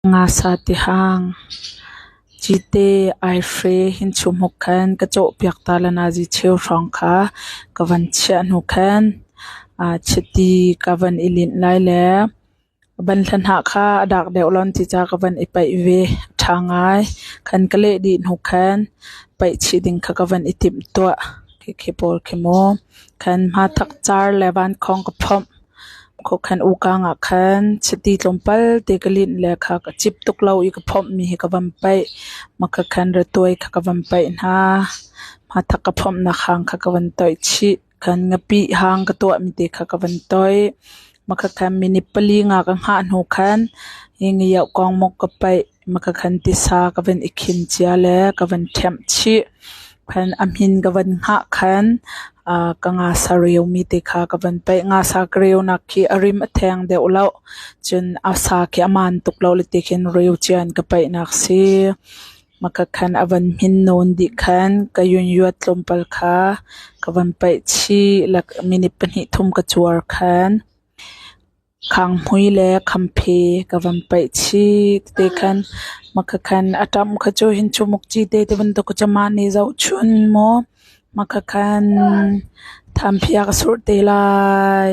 Ngasa tihang cite aihre hinchumuk khan ka cawhpiak ta le nazi cheu hrawng kha ka van chiah hnu khan chiti ka van i linh lai le banhla hnah kha a dak deuh lon ti ca ka van i paih ve. A ṭha ngai. Khan ka leh dih hnu khan paih chih ding kha ka van i timhtuah. Khikhi pawl khi mu. Khan hmathak car le vankhawng ka phomh. Khukhan ukang ah khan chiti tlawmpal te ka linh le kha ka cip tuk lo i ka phomhmi hi ka van paih. Maka khan ratuai kha ka van paih hna. Hmathak ka phomhnak hang kha ka van toih chih. Khan ngapih hang ka tuahmi te kha ka van toih. Maka khan minute pali nga ka hngah hnu khan hi ngiauh muk ka paih. Maka khan tisa ka van i khin cia le ka van ṭhemh chih. Khan a hmin ka van hngah khan ka ngasa reumi te kha ka van paih. Ngasa ka reunak khi a rim a theng deuh lo. Cun a sa khi a maan tuk lo le ti khin reu cia in ka paihnak si. Maka khan a van hmin nawn dih khan ka yunyuat tlawmpal kha ka van paih chih. Minute pahnih thum ka cuar khan Khanghmui le khamphe ka van paih chih tete khan maka khan a ṭam kha cu hin chumuk cite ti bantuk cu mah nih zohchun maw maka khan thamphia ka surh te lai.